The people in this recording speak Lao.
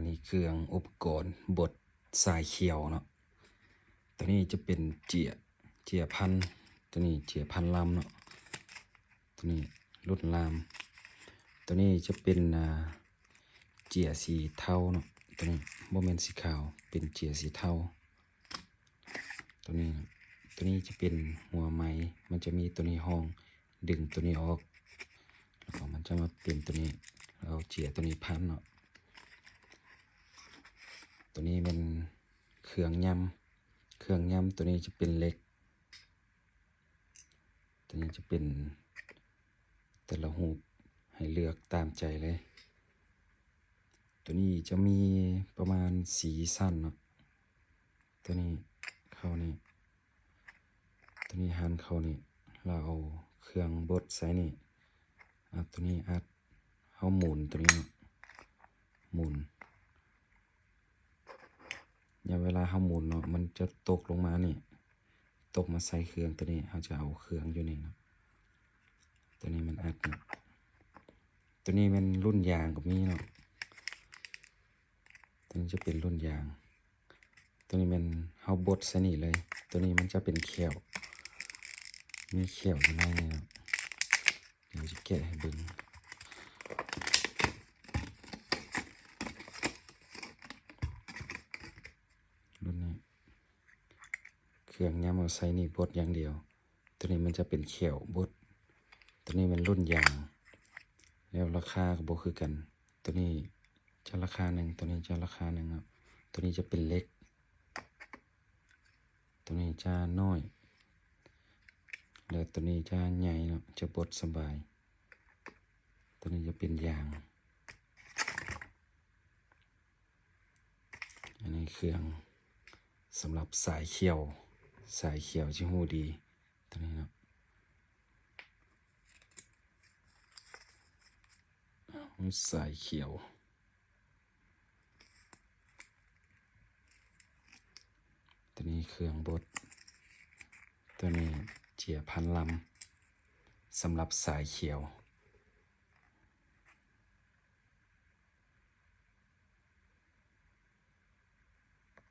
ນີ້ເຄື່ອງອຸປະກອນບົດສາຍຂຽວເນາະ. ຕົວນີ້ຈະເປັນເຈ້ຍ ເຈ້ຍພັນ ຕົວນີ້ເຈ້ຍພັນລຳເນາະ. ຕົວນີ້ລຸ້ນລາມ. ຕົວນີ້ຈະເປັນ ອ່າ ເຈ້ຍສີເທົາເນາະ. ຕົວນີ້ບໍ່ແມ່ນສີຂາວ ເປັນເຈ້ຍສີເທົາ. ຕົວນີ້ ຕົວນີ້ຈະເປັນຫົວໄມ້ ມັນຈະມີຕົວນີ້ຮອງ ດຶງຕົວນີ້ອອກ ແລ້ວກໍມັນຈະມາເປັນຕົວນີ້ ເອົາເຈ້ຍຕົວນີ້ພັນເນາະ. ຕົວນີ້ແມ່ນເຄື່ອງຫຍ້ຳ ເຄື່ອງຫຍ້ຳ ຕົວນີ້ຈະເປັນເຫຼັກ ຕົວນີ້ຈະເປັນແຕ່ລະຮູບ ໃຫ້ເລືອກຕາມໃຈເລີຍ. ຕົວນີ້ຈະມີປະມານສີ່ຊັ້ນເນາະ. ຕົວນີ້ເຂົ້ານີ້ ຕົວນີ້ຫັນເຂົ້ານີ້ ແລ້ວເອົາເຄື່ອງບົດໃສ່ນີ້ ເອົາຕົວນີ້ອັດ ເຮົາໝູນຕົວນີ້ເນາະ ໝູນ. ຍາມເວລາເຮົາໝູນເນາະ ມັນຈະຕົກລົງມານີ້ ຕົກມາໃສ່ເຄື່ອງຕົວນີ້ ເຮົາຈະເອົາເຄື່ອງຢູ່ນີ້ເນາະ. ຕົວນີ້ມັນອັດນີ້ ຕົວນີ້ແມ່ນລຸ້ນຢາງກໍມີເນາະ. ຕົວນີ້ຈະເປັນລຸ້ນຢາງ ຕົວນີ້ແມ່ນເຮົາບົດໃສ່ນີ້ເລີຍ. ຕົວນີ້ມັນຈະເປັນແຂ້ວ ມີແຂ້ວຢູ່ໃນນີ້ເນາະ. ດຽວຈະແກະໃຫ້ເບິ່ງ ລຸ້ນນີ້ ເຄື່ອງຫຍ້ຳເອົາໃສ່ນີ້ບົດຢ່າງດຽວ. ຕົວນີ້ມັນຈະເປັນແຂ້ວບົດ ຕົວນີ້ແມ່ນລຸ້ນຢາງ ແລ້ວລາຄາກໍບໍ່ຄືກັນ. ຕົວນີ້ຈະລາຄາໜຶ່ງ ຕົວນີ້ຈະລາຄາໜຶ່ງເນາະ. ຕົວນີ້ຈະເປັນເຫຼັກ ຕົວນີ້ຈະນ້ອຍ ແລະ ຕົວນີ້ຈະໃຫຍ່ເນາະ ຈະບົດສະບາຍ. ຕົວນີ້ຈະເປັນຢາງ. ອັນນີ້ເຄື່ອງສຳລັບສາຍຂຽວ ສາຍຂຽວຈະຮູ້ດີ ຕົວນີ້ເນາະ ສາຍຂຽວ. ຕົວນີ້ເຄື່ອງບົດ ຕົວນີ້ເຈ້ຍພັນລຳ ສຳລັບສາຍຂຽວ.